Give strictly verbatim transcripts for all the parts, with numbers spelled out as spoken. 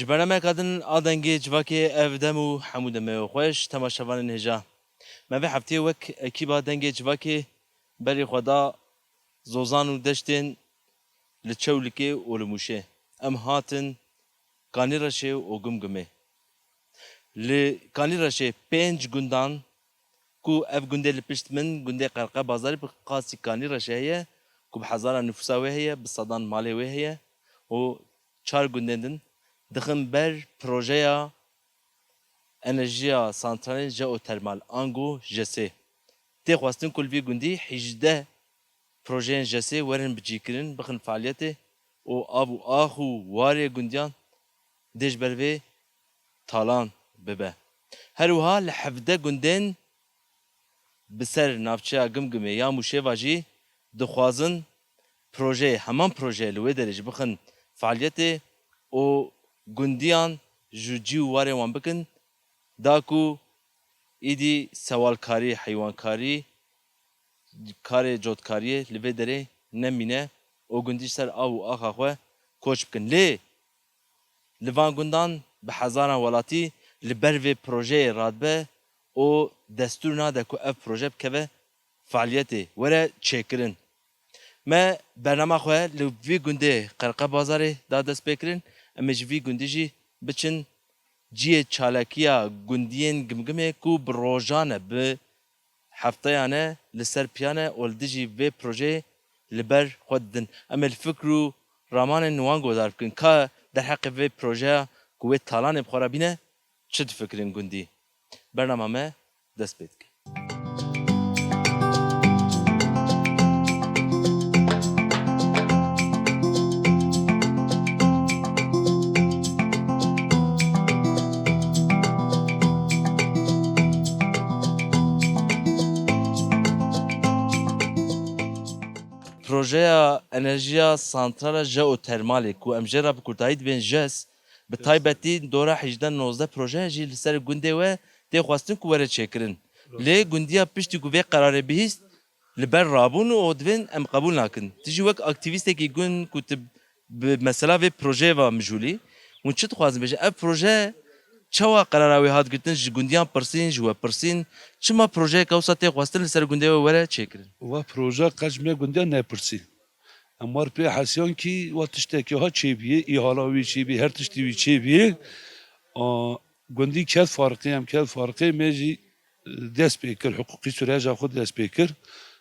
Bernameyeka din a Dengê Civakê, ev dem û hemû demê we xweş, temaşevanên hêja. Me vê hefteyê wek ekîba Dengê Civakê berê xwe da Zozan û Deştên li Çewlikê û li Mûşê. Em hatin Kanîreşê û Gimgimê. Li Kanîreşê pênc gundan ku ev gundê li pişt min, gundê Qerqebazarê bi qasî Kanîreşê heye, ku bi hezaran nifûsa wê heye, bi sedan malê wê heye û çar gundên din dixin ber projeya enerjiya santralên jeotermal, ango JES'ê. Tê xwestin ku li vî gundî hejdeh projeyên JES'ê werin bicîkirin, bixin fealiyetê û av û ax û warê gundiyan dê ji ber vê talan bibe. Her wiha li hevdeh gundên bi ser navçeya Gimgimê ya Mûşê ve jî dixwazin projeyê, heman projeyê li wê derê jî bixin fealiyetê û gundiyan ji cî û warê wan bikin, da ku îdî sewalkarî, heywankarî, karê cotkariyê li vê derê nemîne û gundî ji ser av û axa xwe koç bikin. Lê li van gundan bi hezaran welatî li ber vê projeyê radibe û destûr nade ku ev proje bikeve fealiyetê, were çêkirin. Me bernama xwe li vî gundê Qerqebazarê da destpêkirin. Em ê ji vî gundî jî biçin cihê çalakiya gundiyên Gimgimê ku bi rojan e, bi hefteyan e li ser piyan e û li dijî vê projeyê li ber xwe didin. Em ê li fikr û ramanên wan guhdar bikin. Ka derheqê vê projeya ku wê talanê bi xwe re bîne, çi difikirin gundî? Bernama me dest pê dike. Projeya enerjiya santrala jeotermalê ku em jê re bi kurtayî dibên JES, bi taybetî dora hejdeh nozdeh proje jî li ser gundê we tê xwestin ku were çêkirin. Lê gundiya piştî ku vê qerarê bihîst, li ber rabûn û divên em qebûl nakin. Tu jî wek aktîvîstekî gund ku tu bi mesela vê projeyê ve mijûlî, hûn çi dixwazin bêjin? Ev proje çawa qerara wê hat girtin? Ji gundiyan pirsîn, ji we pirsîn? Çima projeyeke wisa tê xwestin li ser gundê we were çêkirin? Va proje qet ji me gundiyan nepirsî. Em war pê hesiyan kî wa tiştekî ha çêbiyê, îhala wî çêbiyê, her tiştî wî çêbiyê. A, gundî ket farqê, em ket farqê, me jî, e, dest pê kir, hiqûqî süreca xwe dest pê kir.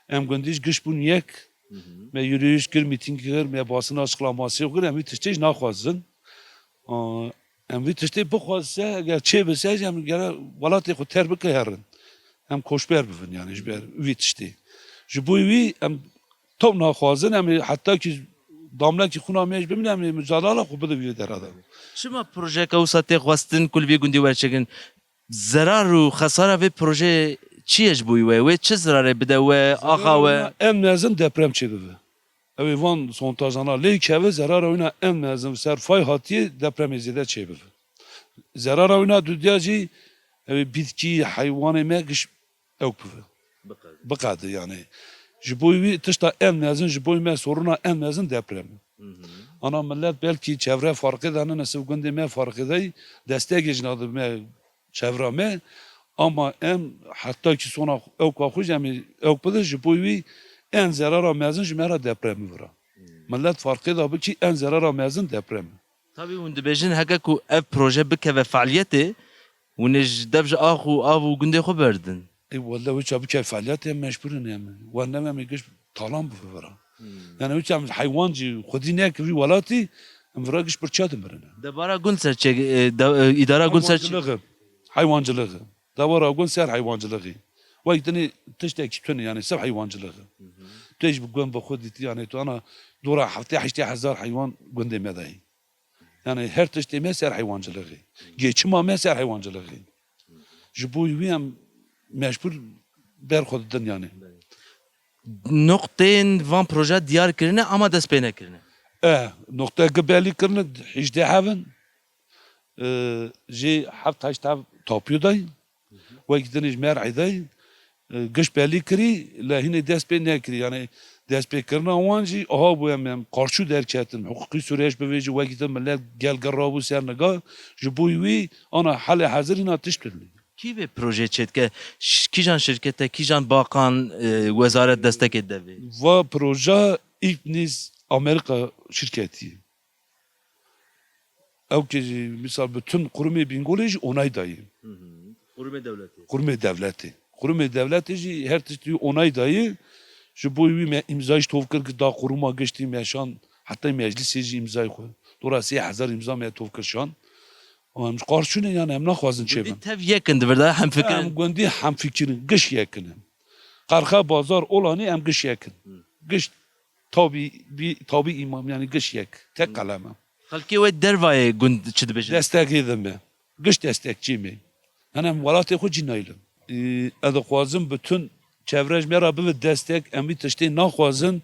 Em gundî ji giş bûn yek. Hı hı. Me yürüyüş kir, mîtîng kir, me basina açıklamasê kir, em wî tiştê jî naxwazin. A, em vî tiştê bixwazse, eger çê bise jî em gere welatê xwe terk bike herin. Em koçber bibin, yani ji ber vî tiştê. Ji bo wî em top naxwazin, em ê heta kî damlekî xwîna me jî bimîne, em ê mücadala xwe bidin vî dera de. Çima projeyeke wisa tê xwestin ku li vî gundî were çêkirin? Zerar û xesara vê projeyê çi ye ji bo wî we? Wê çi zerarê bide we, axa we? Zerara wîna en mezin deprem çêbibe. Ew ê van sontajana lê keve, zerara wîna en mezin ser fay hatiyê depremê zêde çêbibe. Zerara wîna dudiya jî ew ê bitkî, heywanê me giş ewk bibe. Biqede. Biqede yani. Ji bo wî tişta en mezin, ji bo me soruna en mezin deprem e. Hı hı. Ana millet belkî çevre farqê de ne, siv gundê me farqê de, destekê jî nade me çevra me. Ama em heta kî sona ewka xwe jî em ê ewk bidin, ji bo wî en zerara mezin ji me re deprem e vira. Hı. Millet farqê de bikî en zerara mezin deprem e. Tabî hûn dibêjin heke ku ev proje bikeve fealiyetê, hûn ê ji dev ji ax û av û gundê xwe berdin. Ê wele wê ça bike fealiyetê em mecbûr in em. Wan ne em ê giş talan bibe vira. Hmm. Yani wê ça em heywan jî xwedî neke vî welatî em vira giş birçîya dimirin. Debara gund ser çê, e, de, e, îdara gund ser çê. Heywancılığı. Heywancılığı. Dewara gund ser heywancılığı. Wek dinê tiştekî tune yani ser heywancılığı. Hı hı. Tu jî bi gund bi xwe dîtî yani tu ana dora heftê heştê hezar heywan gundê me de ye. Yani her tiştê me ser heywanciliğê. Geçima me ser heywanciliğê. Ji bo wî em mecbûr ber xwe didin yani. Noqtên van proje diyar kirine ama dest pê nekirine. E, noqteyeke belî kirine, hejdeh hev in. E, jê heft heşt hev tapiyo dayî. Wek dinê ji Mer'ê de, e, giş belî kirî, lê hînê dest pê nekirî. Yani Destpêkirina wan jî aha bû, em, em qarçû derketin. Hiqûqî Sûriye ji bivê jî wekî te milet gel girabû ser niga, ji bo wî ana helê hezirîna tişt tune. Kî vê projeyê çêdike? Ş-, kîjan şirket e, kîjan baqan, e, wezaret destekê de vê? Va proje Ipnis Amerîka şirketî ye. Ew ke jî, misal, bütün qurumê Bîngolê jî onay dayî. Hı hı. Qurumê dewletê. Qurumê dewletê. Qurumê dewletê jî her tiştî onay dayî. Ji bo wî me îmzayî ji tov kir, da quruma giştî me şan, heta meclisê jî îmzayê xwe. Dora sê hezar îmza me tov kir şan. Ama em ji qarşûnê, yani, em naxwazin çêbin. Gundî tev yek in di vir de, hemfikir in. Em gundî hemfikir in, giş yek in. Qerxe, Bazar, Olanî em giş yek in. Hı. Giş Tabî, bî, tabî îmam, yani giş yek, tek qelem e. Xelkê we dervayê gund çi dibêjin? Destekê de me. Giş destekçî me. Henem welatê xwe cî naylin. Ee, ez dixwazim bütün çevre ji me re bibe destek, em vî tiştê naxwazin.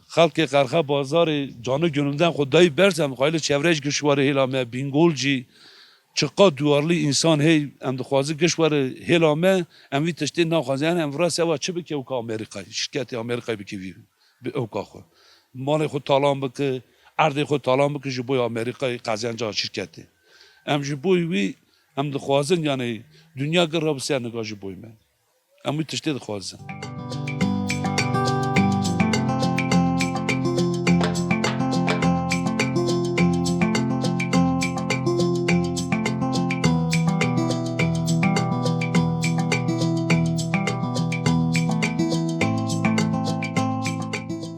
Xelkê Qerxe Bazarê canı gönülden xwe dayî berz, em xwayli çevre ji giş were hêla me, Bîngol jî, çiqa duyarlı insan hey, em dixwazin giş were hêla me, em vî tiştê naxwazin. Yani em vira sewa çi bike û ka Amerîkayê, şirketê Amerîkayê bike vî. Bi ewka xwe. Malê xwe talan bike, erdê xwe talan bike ji bo Amerîkayê qezenca şirketê. Em ji bo wî, em dixwazin, yani, dinya gir re bi ser niga ji bo me. Em wî tiştê dixwazin.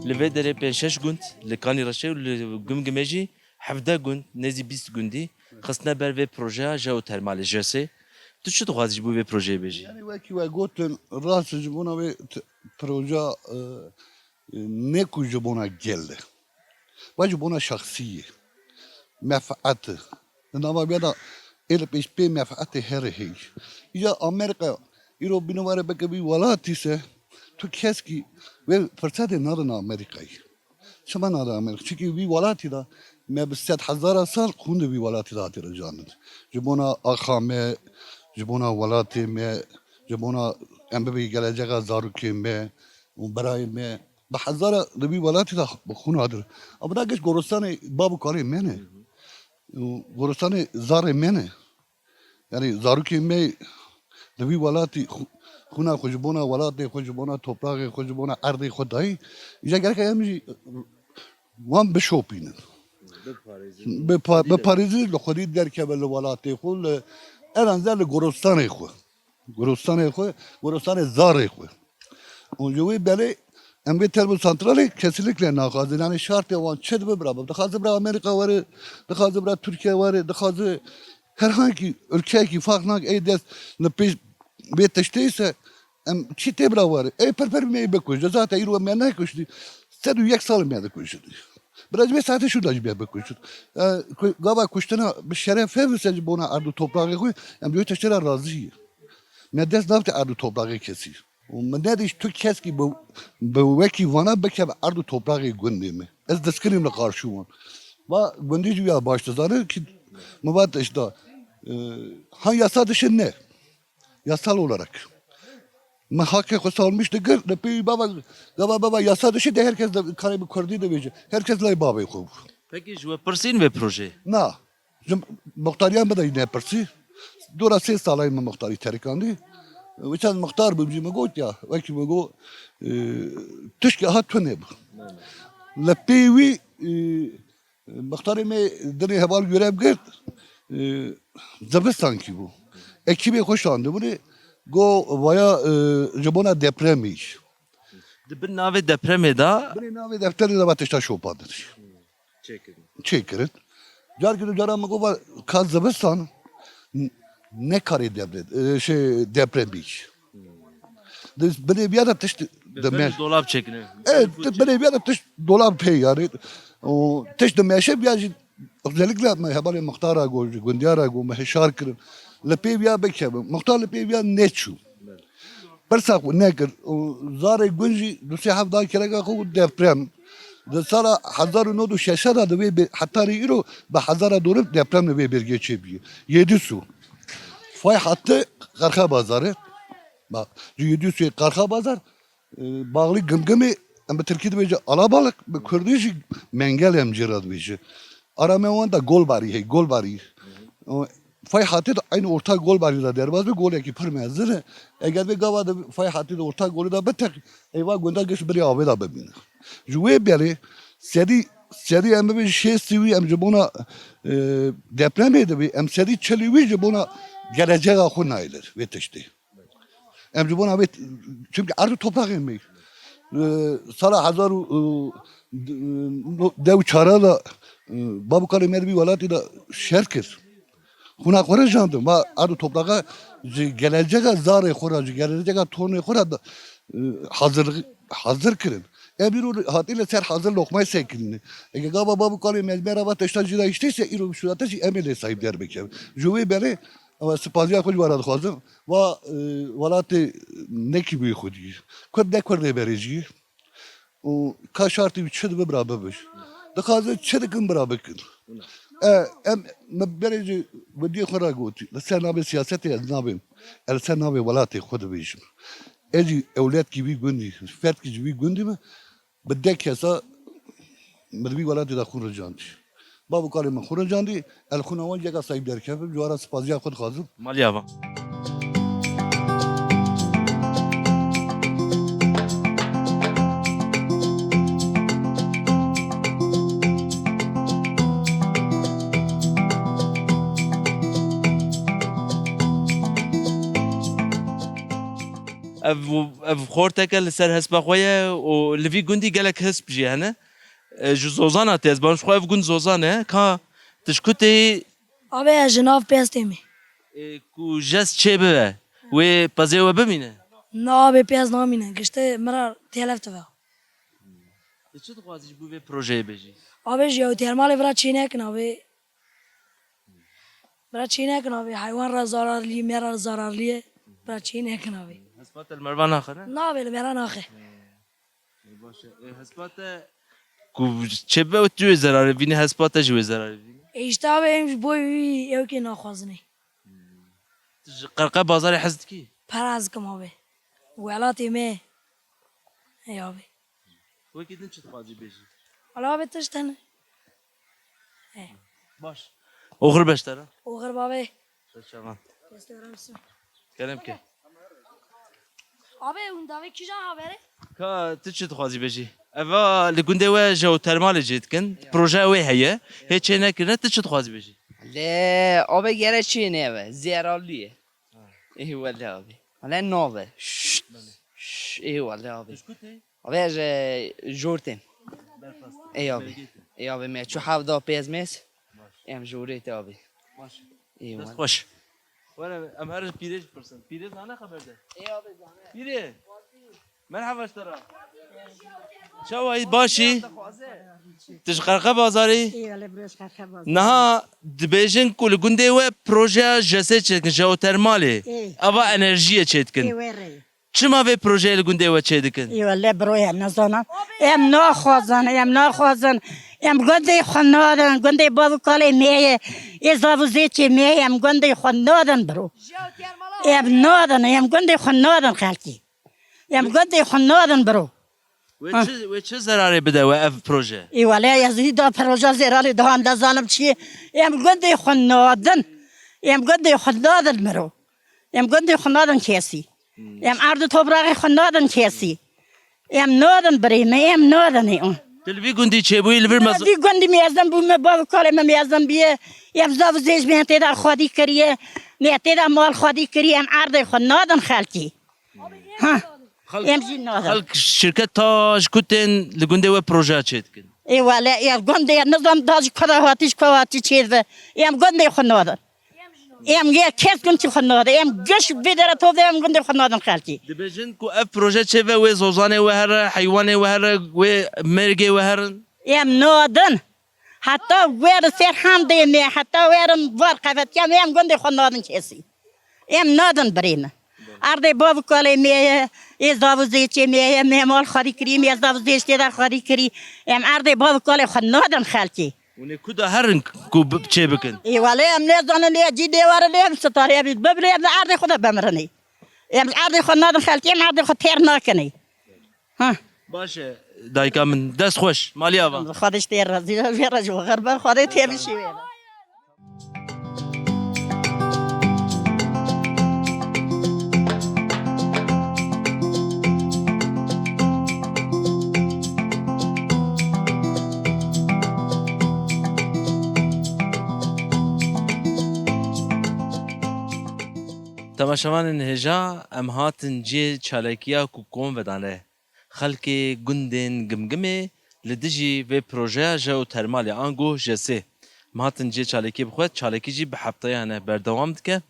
Li vê derê pênc şeş gund, li Kanî Reşê û li Gimgimê jî hevdeh gund, nêzî bîst gundî xistine ber vê projeya jeotermalê, JES'ê. Tu çi dixwazî ji bo vê projeyê bêjî? Yani wekî we gotin, rast ji bona vê t-, projeya, e, e, ne ku ji bona gel e. Ve ji bona şexsî ye. Menfeet e. Di nava vê de ê li pêş pê menfeetê herê heye. Îja Amerîka îro bîne were bike vî welatî se, tu keskî wê firsetê nadin Amerîkayê. Çima nade Amerîka? Çimkî vî welatî de me bi sed hezara sal xûn di vî welatî de hatî rijandin. Ji bona axa me, ji bona welatê me, ji bona em bibî gelecexa zarokê me û birayê me, bi hezara di vî welatî de bi xûn hadir. Ama da geç goristanê bav û kalê me ne. Û goristanê zarê me ne. Yani zarokê me di vî welatî xu-, xûna xwe ji bona welatê xwe, ji bona topraxê xwe, ji bona erdê xwe dayî, îja gerek em jî wan bişopînin. Bipa-, biparêzin, li xwedî derkeve li welatê xwe, li, en azından li goristanê xwe. Goristanê xwe, goristanê zarê xwe. Û ji wê belê em vê termosantralê kesinlikle naxwazin. Yani şartê wan çi dibe bira bibe. Dixwaze bira Amerîka were, dixwaze bira Tirkiye were, dixwaze herhangi ülkeyekî fark nake, ey dest li pêş vê tiştê ise em çi tê bira were. Ey perper me bikuje. Zaten îro me nekuştî. Sed û yek sal me dikujin. Bira ji vê saetê şûnda jî me bikujin. E, ku-, gava kuştina bi şeref hevise ji bona erd û topraxê xwe, em ji wê tiştê re razî ye. Me dest navte erd û topraxê kesî. Û min nedîş tu keskî bi, bi wekî vana bikeve erd û topraxê gundê me. Ez diskinîm li qarşî wan. Va gundî jî ya baş dizane ki min va tişta, e, ha yasa dişin ne. Yasal olarak. Min hakê xwe salmiş digir, li pêyî bava, gava bava yasa dişin de herkes de karê bi kurdî dibêje. Herkes lay bavê xwe bû. Peki ji we pirsîn vê projeyê? Na. Ji muxtariya min de nepirsî. Dora sê salayê min muxtarî terikandî. Wisa muxtar bûm jî min got ya, wekî min got, e, tişkê ha tune bû. Li pê wî, e, muxtarê me dinê heval görev girt, e, zivistankî bû. Ekîbê xwe şandibûnê, got vaya, e, ji bona depremê. Di bin navê depremê de. Binê navê defterê de va tişta şopandin. Çêkirin. Çêkirin. Carkî du cara min got, va ka zivistan n-, nekarê devre, e, şey, deprem bî. Di binê viya de tişt Bi demê. Bin dolab çêkirin. Evet, di binê viya de tişt dolab pê yani. O tişt dimeşe viya jî özellikle me hevalê muxtara got, ji gundiya re got, me hişar kirin. Li pê viya bikevin. Muxtar li pê viya neçû. Pirsa xwe nekir. Û zarê gund jî du sê hevdeh kereka xwe got deprem. Di sala hezar û nod û şeş de divê bi hetanî îro bi hezara dorib deprem li vê bêrgê çêbûye. Yedî sû. Fay hattı Qarxa Bazarı. Bak, ji Yedî sûyê Qarxa Bazar, e, bağlı Gimgimê Em bi tirkî dibêje alabalık, bi kurdî jî mengel em jê re dibêje. Ara me wan de golbarî hey, golbarî. O, Fay hatê de aynı orta golbarî de derbas be, golekî pir mezin e. Eger vê gava de fay hatê de orta golî de biteq, eyva gunda geş bilî avê de bibîne. Ji wê berê sedî, sedî em bibêje şêstî wî em ji bona, e, depremê de bî, em sedî çilî wî ji bona geleceğa xwe nayê li vê tiştê. Em ji bona vê, çimkî erd û topraqê me. E, sala hezar û, e, dew çara de, e, bav û kalê me di vî welatî de şer kir. Xwina xwe rijandin. Ma erd û topraqa ji geleceğa zarê xwe re, ji geleceğa tornê xwe re de, e, hazir, hazir kirin. Em îro hatî li ser hazir lokmayê sekinîne. Eke gava bav û kalê me, me re va teşta jî de îşteyse îro bi şûrate jî em ê lê sahîb der bikin. Ji wê berê, ew spasiya xwe ji we re dixwazim. Va, e, welatê nekî bûyî xwedî. Kurd ne kurdê berê jî. Û ka şartî wî çi dibe bira bibij. Dixwaze çi dikin bira bikin. E, em, me berê ji wediyê xwe re gotî. Li ser navê siyasetê ez nabêm. Ez li ser navê welatê xwe dibêjim. Ez jî ewledkî vî gundî, ferdkî ji vî gundî me. Bi deh kesa min di vî welatê de xwe ricandî. Bav û kalê min xwe ricandî, ez li xwina wan yeka sahîb derkevim, ji wan re sipaziya xwe dixwazim. Malî ava. Ev, ev xorteke li ser hespa xwe ye û li vî gundî gelek hesp jî hene. E, ji Zozana tê, ez barim ji xwe ev gund Zozan e. Ka tu ji ku tê? Abê, ez ji nav Pez têm ê. E, ku jez çê bibe, wê pezê we bimîne? Na abê, pez namîne. Giştî min re têlev dibe. Tu çi dixwazî ji bo vê projeyê bêjî? Abê, ji jeotermalê vira çê nekin abê. Bira çê nekin abê, heywan re zararlî, me re zararlî ye. Bira çê nekin abê. Hespa te li merva naxe, ne? Nabê, li me re naxe. Ê, baş e. Ê, hespa te ku çê be, tu wê zerarê bînî, hespa te jî wê zerarê bînî. Ê, îşte abê, em ji bo wî ewkê naxwazinê. Tu ji qerqe bazarê hez dikî? Pir hez dikim abê. Welatê me. Ey abê. Wekî din çi dixwazî bêjî? Wala abê tişt hene. Ê. Baş. Oxir beş te re. Oxir bavê. Te çavan. Destê ora misin. Kerem ke. Abê, hûn davê kîjan haberê? Ka tu çi dixwazî bêjî? Eva li gundê we jeotermalê cê dikin. Ya. Proje wê heye. Hê çê nekirine, tu çi dixwazî bêjî? Lê abê gere çê neve. Zerarlî ye. Ha. Ê wele abê. Wele nave. Şşt. Belê. Şşt. Ê wele abê. Tu ji ku tê? Abê ez, e, jor têm. Belfast. Ê abê. Belgê tê. Ê abê me çû hevda pêz mêz. Baş. Em jorê te abê. Baş. Ê wele. Dest xweş. Were em her pîrê jî pirsin. Pîrê zane xeber de. Ê abê zane. Pîrê. Merhaba ji te re. Çawa yî, baş î? Tu ji Qerqebazarê yî? Ê, wele bro, ji Qerqebazarê. Niha dibêjin ku li gundê we projeya jesê çêdikin, jeotermalê. Ê. Ava enerjiyê çêdikin. Ê, wê rê. Çima vê projeyê li gundê we çêdikin? Ê, wele bro, ya nizanim. Em naxwazin, em naxwazin. Em gundê xwe nadin, gundê bav û kalê me ye. Ê zav û zêçê me ye, em gundê xwe nadin bro. Em nadin, em gundê xwe nadin xelkî. Em gundê xwe nadin biro. Wê Ha. çi, wê çi zerarê bide we ev proje? Ê wele ez hî da proje zerarê da em de zalim çi ye? Em gundê xwe nadin. Em gundê xwe nadin miro. Em gundê xwe nadin kesî. Hmm. Em erd û topraqê xwe nadin kesî. Em nadin birê me, em nadin ê. Tu li vî gundî çêbûyî, li vir mez- Vî gundî mezin bû me, bav û kalê me mezin bûye. Em zav û zêç me tê de xwedî kiriye. Me tê de mal xwedî kiriye. Em erdê xwe nadin xelkî. Ha. Xelk, Em jî nadin. Xelk şirket ta ji ku tên li gundê we projeya çêdikin? Ê wele, ev gundê nizam da ji ku da hatî, ji ku hatî çêdibe. Em gundê xwe nadin. Em yê kes gund jî xwe nadin. Em giş vê dere tov de em gundê xwe nadin xelkî. Dibêjin ku ev proje çêbe wê zozanê we here, heywanê we here, wê mêrgê we herin. Em nadin. Heta werin ser handê me, heta werin var qevetiya me, em gundê xwe nadin kesî. Em nadin birê me. Erdê bav û kalê me ye, ê zav û zêçê me ye, me mal xwedî kirî, me zav û zêç tê de xwedî kirî. Em erdê bav û kalê xwe nadin xelkê. Hûn ê ku de herin ku bi-, çê bikin? Ê wele em nezanin, ê cî dêwar lê em sitarê, em bibirê, em li erdê xwe de bimirinê. Em li erdê xwe nadin xelkê, em erdê xwe têr nakinê. Ha. Baş e, dayika min. Dest xweş. Maliya va. Xwedê ji tê razî be, vê re ji we xerbe, Xwedê tê bişî wê re. Temaşevanên hêja, em hatin cihê çalekiya ku kom vedane. Xelkê gundên Gimgimê li dijî vê projeya jeotermalê ango J S. Em hatin cihê çalakiyê bi xwe, çalakî jî bi hefteyan e berdewam dike.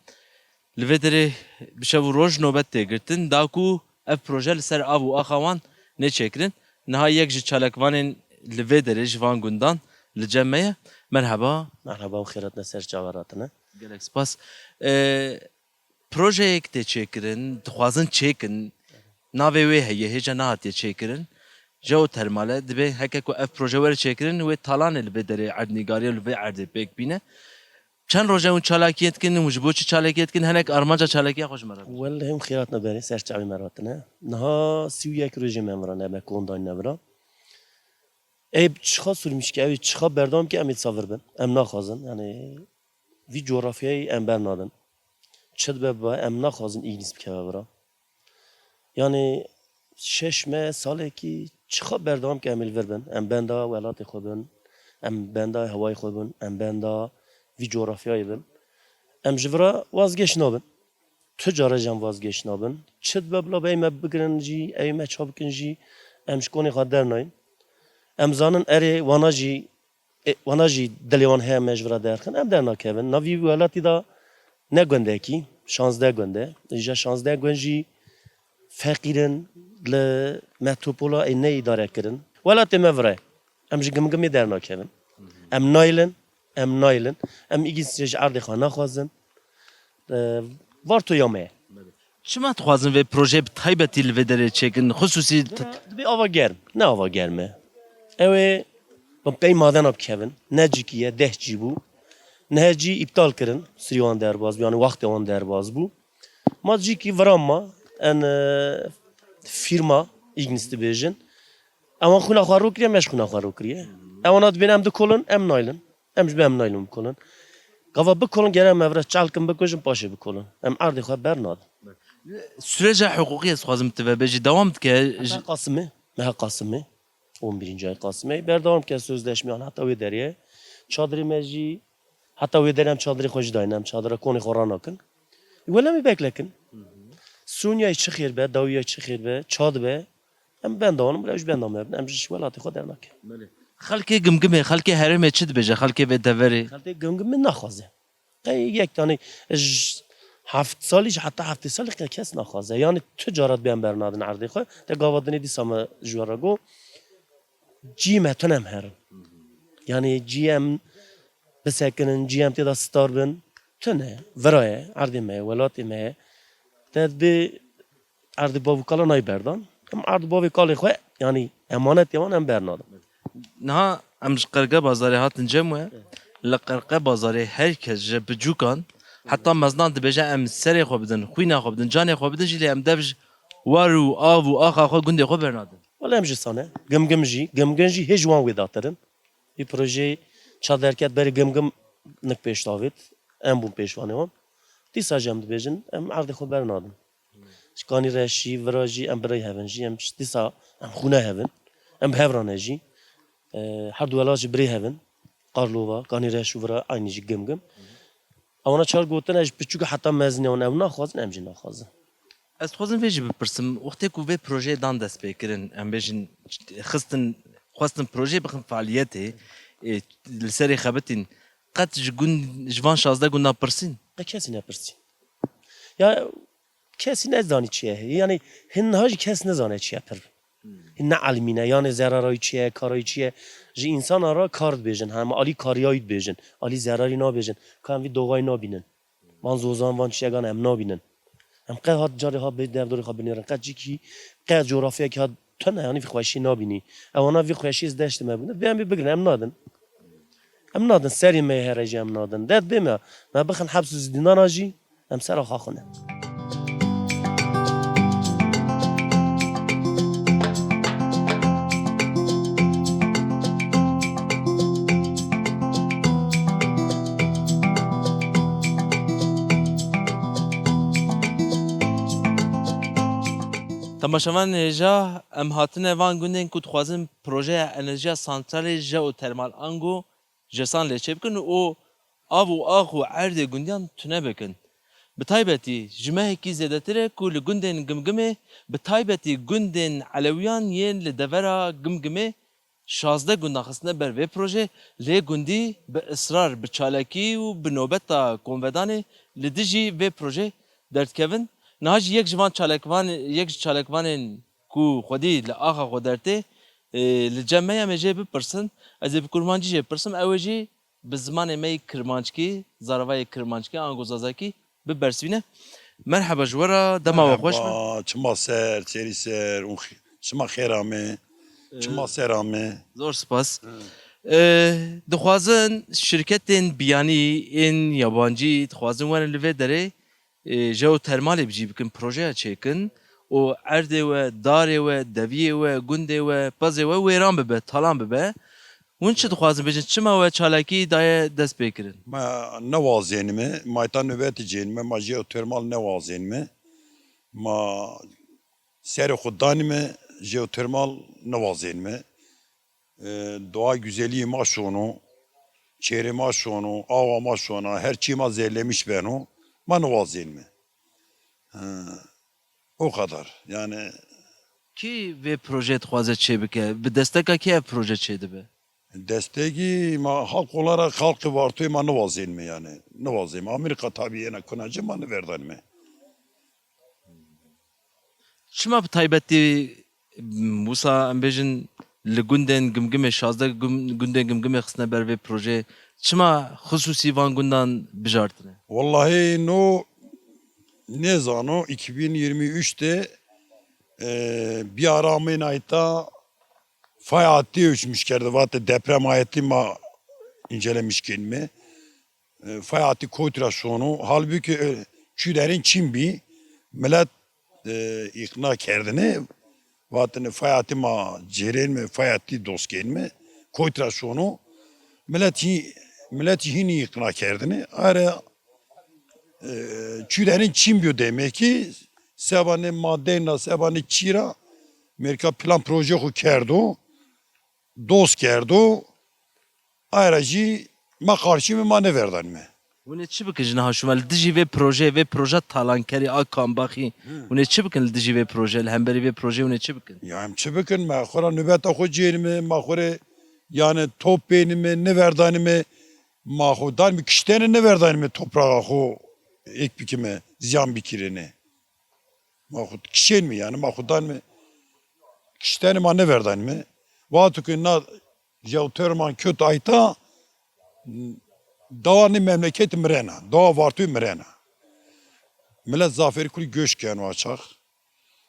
Li vê derê bi şev û roj nobet tê girtin, da ku ev proje li ser av û axa wan nê çêkirin. Niha yek ji çalakvanên li vê derê ji van gundan li cem me ye. Merheba. Merheba û xêr hatine ser çaverhatine. Gelek spas. Ee, projeyek tê çêkirin, dixwazin çêkin. Navê wê heye, hêja nehatiye çêkirin. Jeotermal e, dibê heke ku ev proje were çêkirin, wê talanê li vê derê erdnîgarî û li vê erdê pêk bîne. Çend roj e hûn çalakiyê dikin û ji bo çi çalakiyê dikin? Hinek armanca çalakiya xwe ji me re bêjin. Wellehî em xêr hatine berê, ser çavê me re hatine. Niha sî û yek rojê me em re ne, me kon dayne vira. Ê çixa sûrmîşke, ew ê çixa berdewam ke em ê dîsa vir bin. Em naxwazin, yanî vî coğrafyayê em bernadin. Çi dibe bibe, em naxwazin îgnis bikeve vira. Yanî şeş meh, salekî çixa berdewam ke em ê li vir bin. Em benda welatê xwe bin, em benda hewayê xwe bin, em benda vî coğrafyayê bin. Em ji vira wazgeş nabin. Tu care jî em vazgeş nabin. Çi dibe bila bey me bigirin jî, ey me ça bikin jî, em ji konê xwe dernayên. Em zanin erê wana jî, e, wana jî dilê wan heye me ji vira derxin, em dernakevin. Navî welatî de ne gundekî, şazdeh gund e. Îja şazdeh gund jî feqîr in, li metropola ê ne îdare kirin. Welatê me vira ye. Em ji Gimgimê dernakevin. Em nayilin, em nayilin. Em îgîs ji erdê xwe naxwazin. E, Varto ya me ye. Çima dixwazin vê projeyê bi taybetî li vê derê çêkin? Xisûsî t- Dibê ava germ. Ne ava germ e. Ew ê bi pey madena bikevin. Ne cîkî ye, deh cî bû. Niha cî îptal kirin. Sirî wan derbas bû, yanî wextê wan derbas bû. Ma cîkî vira ma, en, e, firma Ignis dibêjin. Ewan xwîna xwe rû kiriye, me ji xwîna xwe rû kiriye. Ewana dibên em dikolin, em naylin. Em ji ber em naylin bikolin. Gava bikolin, gere em evre çalkin bikujin, paşê bikolin. Em erdê xwe bernadin. Süreca hiqûqî ez dixwazim tu vebêjî, dewam dike. Heta Qasimê, meha Qasimê, on birinci ay Qasimê, berdewam ke sözleşmeyan heta wê derê. Çadrê me jî, heta wê derê em çadrê xwe jî dayne, em çadira konê xwe ranakin. Wele em ê beklekin. Sûniyayê çi xêr be, dawiyayê çi xêr be, ça dibe. Em benda wan in, bila ew ji benda me bin, em ji welatê xwe dernakin. Belê. Xelkê Gimgimê, xelkê herêmê çi dibêje, xelkê vê deverê? Xelkê Gimgimê naxwaze. Qey yek tane ji heft salî, ji heta heftê salî qey kes naxwaze. Yanî tu cara dibê em bernadin erdê xwe, te gava dinê dîsa me ji we re got, cî me tune em herin. Yanî cî em bisekinin, cî em tê de star bin, tune, vira ye, erdê me ye, welatê me ye. Te dibê erdê bav û kala nayê berdan. Em erd û bavê kalê xwe, yanî emanetê wan em bernadin. Niha em ji Qerqe Bazarê hatin cem we. Li Qerqe Bazarê her kes ji biçûkan heta meznan dibêje em serê xwe bidin, xwîna xwe bidin, canê xwe bidin jî lê em dev ji war û av û axa xwe gundê xwe bernadin. Wele em jî sane. Gimgim jî, Gimgim jî hê ji wan wêdatir in. Vî projeyê ça derket berê Gimgim nik pêş davêt. Em bûn pêşvanê wan. Dîsa jî em dibêjin, em erdê xwe bernadin. Ji Kanî re jî, vira jî em birayê hev in jî, em dîsa em xwîna hev in. Em bi hev re ne jî. E, her du welat jî birê hev in. Qarlova, Kanî re û vira eynî jî Gimgim. Ewana çar gotine ji piçûk heta meziniya wan ew naxwazin, em jî naxwazin. Ez dixwazim vê jî bipirsim, wextê ku vê projeyê dan destpêkirin, em bêjin xistin, xwestin projeyê bixin fealiyetê, ê, li serê xebitîn, qet ji gund, ji van şazdeh gundan pirsîn? Qe kesî nepirsî. Ya kesî nezanî çi ye. Yanî hin niha jî kes nizane çi ye pir. Hin ne elimîne. Yanî zerara wî çi ye, kara wî çi ye. Ji însana re kar dibêjin. Hema alî kariya wî dibêjin. Alî zerarî nabêjin. Ka em vî doxayî nabînin. Van zozan, van çiyegan em nabînin. Em qe hat carê hat bê derdorê xwe binêrin. Qe cîkî, qe coğrafyayekî hat tune, yanî vî xweşî nabînî. Ewana vî xweşî ez deştê me bûne. Dibê em ê bigirin, em nadin. Em nadin, serê me here jî em nadin. Derdê me, me bixin heps û zindana jî, em ser axa xwe ne. Temaşevanên hêja, em hatine van gundên ku dixwazin projeya enerjiya santralê jeotermal ango jesan lê çêbikin û av û ax û erdê gundiyan tune bikin. Bi taybetî ji mehekî zêdetir e ku li gundên Gimgimê, bi taybetî gundên Elewiyan yên li devera Gimgimê, şazdeh gundan xistine ber vê projê, lê gundî bi israr, bi çalakî û bi nobeta konvedanê li dijî vê projê derdikevin. Niha jî yek ji van çalakvan-, yek ji çalakvanên ku xwedî li axa xwe dertê, e, li cem me ye, em ê jê bipirsin. Ez ê bi kurmancî jê bipirsim, ew ê jî bi zimanê me yê kirmanckî, zaravayê kirmanckî, ango zazakî, bibersivîne. Merheba ji we re, dema we xweş be. Merheba, çima ser, serî ser, û xi-, çima xêr ame, çima ser ame. Zor spas. Ee, dixwazin şirketên biyanî ên yabancî dixwazin werin li vê derê, e, jeotermalê bi cî bikin, projeya çêkin û erdê we, darê we, deviyê we, gundê we, pezê we wêran bibe, talan bibe. Hûn çi dixwazin bêjin? Çima we çalakî daye destpêkirin? Me newazênime, ma heta nobetê cênime, ma jeotermal newazênime. Ma serê xwe danime, jeotermal newazênime. E, doğa güzelliği ma şono, çêrê ma şono, awa ma şona, her çî ma zehirlemiş beno, ma newazênime. E, o kadar. Yani Kî vê projeyê dixwaze çêbike? Bi desteka kê ev proje çêdibe? Destekî ma halk olarak, halkê Vartoyê ma nivazênme yani. Nivazênme. Amerîka tabî yena kuna ci ma niverdanme. Çima bi taybetî, m, wisa em bêjin li gundên Gimgimê, şazdeh gum-, gundên Gimgimê xistine ber vê projeyê, çima xisûsî van gundan bijartine? Wallahî no nêzano, iki bin yirmi üç de, e, bir ara amên ayta fay hattı ölçmüş kerdi, vate deprem ayeti ma incelemiş kelime. E, fay hattı koytra şono. Halbuki, e, çü derin çin bi, millet, e, ikna kerdine, vatine fay hattı ma cêrên me, fay hattı dost kên me, koytra şono. Millet hi-, millet hini ikna kerdine. Are, e, çü derin çin biyo demek ki, sebanê madeyna, sebanê çira, Amerîka plan proje xo kerdo, dost kerdo, Ayra jî me qarşî me, ma neverdanîme. Hûn ê çi bikin ji niha şûme li dijî vê projeyê, vê proja talankerî a Kambaxî? Hı. Hûn ê çi bikin li dijî vê projeyê, li hemberî vê projeyê hûn ê çi bikin? Ya em çi bikin? Me xwe ra nûbeta xwe cênime, ma xwe rê yani top bênime, neverdanime, ma xwe danime kiştene neverdanime topraxa xwe êk bikime, ziyan bikirine. Ma xwe kişên me yani, ma xwe dan me. Kiştene ma neverdan me. Wexto ke na jeotermal köt ayta, dawa ne memleket mirena, dawa Vartoy mirena. Millet zaferi kulî göç keno açak.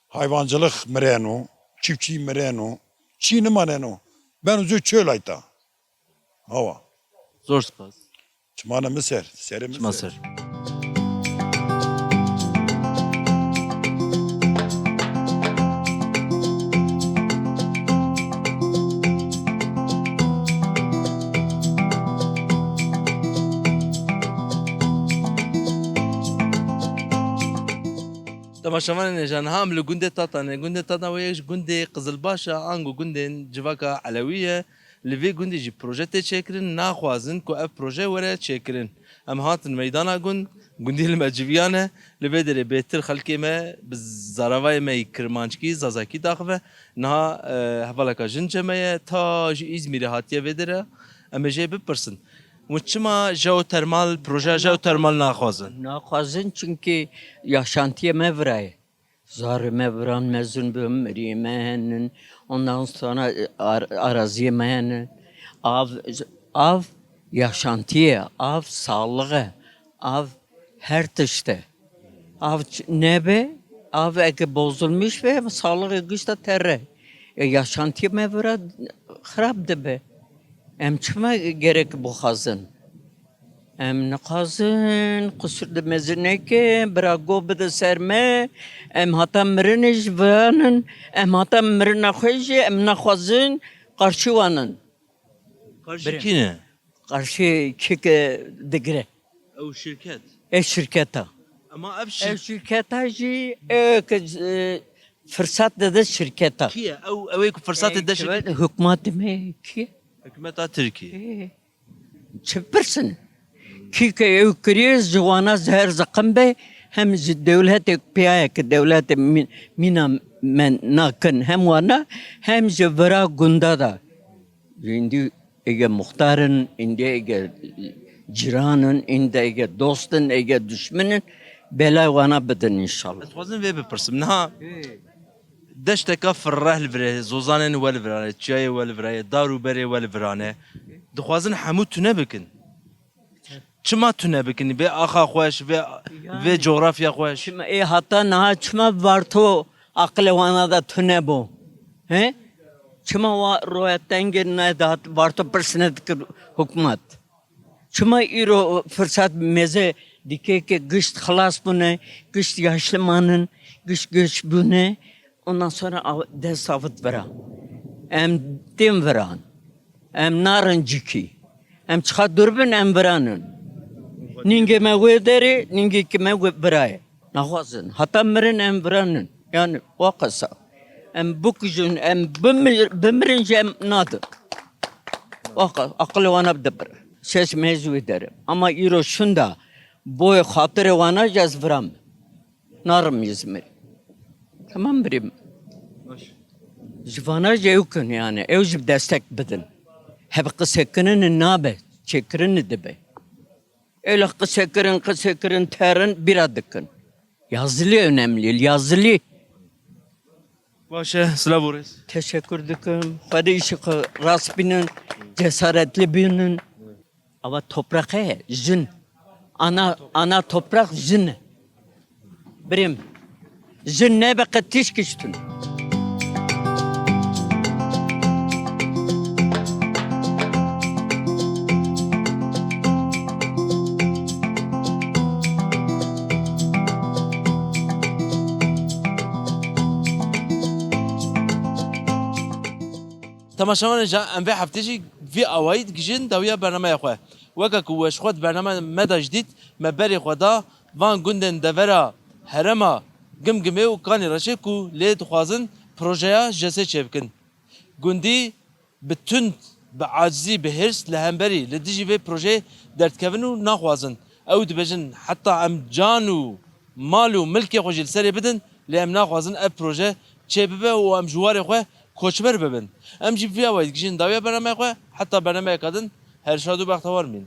Hayvancılık mireno, çiftçi mireno. Çi nimaneno. Ben ucu çöl ayta. Hawa. Zor spas. Çima ne min ser, serê min Çima ser. ser. Temaşevanên hêja, niha em li gundê Tatan e. Gundê Tatan wê yek ji gundê Qizilbaş e, ango gundên civaka Elewî ye. Li vê gundê jî proje tê çêkirin, naxwazin ku ev proje were çêkirin. Em hatin meydana gund, gundî li me civiyan e. Li vê derê bêtir xelkê me bi zaravayê me yî kirmanckî, zazakî daxive. Niha, e, hevaleka jin ce me ye, ta ji Îzmîrê hatiye vê derê. Em ê jê bipirsin. Hûn çima jeotermal, projeya jeotermal naxwazin? Naxwazin çünkü yaşantiye me vira ye. Zarê me viran mezin bûn, miriyê me henin, ondan sonra, e, ar-, araziyê me henin. Av, av yaşantiye, av sağlığı, av her tişte. Av ç-, nebe, av eke bozulmuş be, sağlığı gişta terre. E, yaşantiye me vira xirab dibe. Em çima gerek bixwazin? Em nixwazin qisûr di mezin neke, bira go bide ser me, em hata mirinê ji vanin, em hata mirina xwe jî em naxwazin qarşî wanin. Qarşî Birê. kî ne? Qarşî kî ke digire. Ew şirket. E şirketa. Ama ev Ev şir- şirketa jî e ke, e, Firsat dide şirketa. Kî ye? Ew, ew ê ku firsatê de şirket. Hikûmetê me kî ye? Hikûmeta Tirkiyê. Ê, çi pirsin? Kî ke ew kiriye ji wana zehir ziqim be, hem ji dewletê piyaye ki dewletê mî-, mîna me nakin, hem wana, hem ji vira gunda da. Îndî êge muxtar in, îndî êge cîran in, îndî êge dost in, êge duşmin in, belay wana bidin înşallah. Ez dixwazim vê bipirsim. Niha deşteka firreh li vir e, zozanên we li vir e, çiyayê we li vir e, dar û berê we li vir e. Dixwazin hemû tune bikin. Çima tune bikin? Vê axa xweş, vê, vê coğrafya xweş. Çima, ê, heta niha çima Varto aqilê wana de tune bû? He? Çima wa roya tengê nedat, Varto pirs nedikir hikûmet? Çima îro firsat mêze dike ke gişt xilas bûne, gişt yaşli manin, gişt göç bûne? Ondan sonra av-, dest avit vira. Em tên viran. Em narin cikî. Em çiqa dûr bin, em viranin. Ningê me wê derê, ningê ki me wê virayê. Naxwazin. Heta mirin em viranin. Yani o qesa. Em bikujin, em bimir-, bimirin jî em nadin. O qe-, aqilê wana dibir. Ses me ji wê derê. Ama îro şunda boyê xatirê wana jî ez viram. Narim Îzmir. Tamam birim. Baş. Ji vana jî ew kin yani, ew jî destek bidin. Hep qisekirin nabe, çêkirin dibe. Öyle qisekirin, qisekirin, terin, bira dikin. Yazılı önemli, yazılı. Baş e, silav û rêz. Teşekkür dikim. Xwedê îşi xwe rast bînin, cesaretli bînin. Ava topraq heye, jin. Ana, ana topraq jin e. Birêm, jin nebe qe tişk tune. Temaşevanên ca, em vê heftê jî vî awayî digihîjin dawiya bernameya xwe. Weke ku we ji xwe di bername me de jî dît, me berê xwe da van gundên devera herêma Gimgimê û Kanê Reşê ku lê dixwazin projeya JESê çêbikin. Gundî bi tund, bi acizî, bi hêrs li hemberî li dijî vê projeyê derdikevin û naxwazin. Ew dibêjin, heta em can û mal û milkê xwe jî li serê bidin, lê em naxwazin ev proje çêbibe û em ji warê xwe koçber bibin. Em jî bi vî awayî digihîjin dawiya bernameya xwe, heta bernameyeka din, her şad û bextewar bîn.